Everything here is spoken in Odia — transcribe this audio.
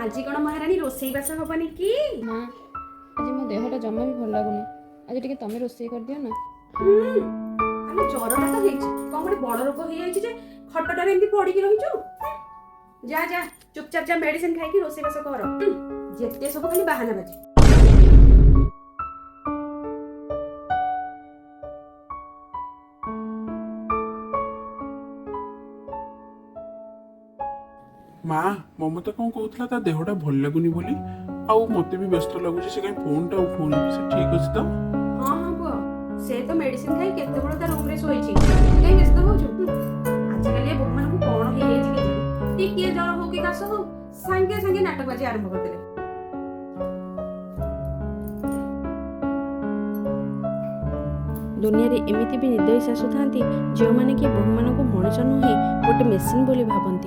ଆଜି କଣ ମହାରାଣୀ ରୋଷେଇ ବାସ ହବନି କି? ମା, ଆଜି ମୋ ଦେହଟା ଜମା ବି ଭଲ ଲାଗୁନି। ଆଜି ଟିକେ ତମେ ରୋଷେଇ କରିଦିଅ ନା। ହୁଁ, ଆଲୋ, ଜ୍ୱରଟା ତ ହେଇଛି, କଣ ଗୋଟେ ବଡ ରୋଗ ହେଇଯାଇଛି ଯେ ଖଟଟାରେ ଏମିତି ପଡିକି ରହିଛୁ? ଯା ଯା, ଚୁପଚାପ ଯା, ମେଡିସିନ ଖାଇକି ରୋଷେଇ ବାସ କର। ଯେତେ ସବୁ ଖାଲି ବାହାନା ବାଜି। ମା, ମମତା କଣ କହୁଥିଲା ତା ଦେହଟା ଭଲ ଲାଗୁନି ବୋଲି, ଆଉ ମତେ ବି ବ୍ୟସ୍ତ ଲାଗୁଛି। ସେ କାହିଁ ଫୋନଟା ଉଠଉନି? ସେ ଠିକ ଅଛି ତ? ହଁ ହଁ ପୁଅ, ସେ ତ ମେଡିସିନ ଖାଇ କେତେବେଳୁ ତା ରୁମରେ ଶୋଇଛି। ତୁ କାହିଁ ବ୍ୟସ୍ତ ହଉଛୁ? ଆଜିକାଲି ଏ ବୋହୂମାନଙ୍କୁ କଣ ହେଇଯାଇଛି କେଜାଣି, ଟିକିଏ ଜ୍ୱର ହଉ କି କାଶ ହଉ, ସାଙ୍ଗେ ସାଙ୍ଗେ ନାଟକବାଜି ଆରମ୍ଭ କରିଦେଲେ। ଦୁନିଆରେ ଏମିତି ବି ନିର୍ଦ୍ଦୟୀ ଶାଶୁ ଥାନ୍ତି, ଯେଉଁମାନେ କି ବୋହୂମାନଙ୍କୁ ମଣିଷ ନୁହେଁ, ଗୋଟେ ମେସିନ୍ ବୋଲି ଭାବନ୍ତି।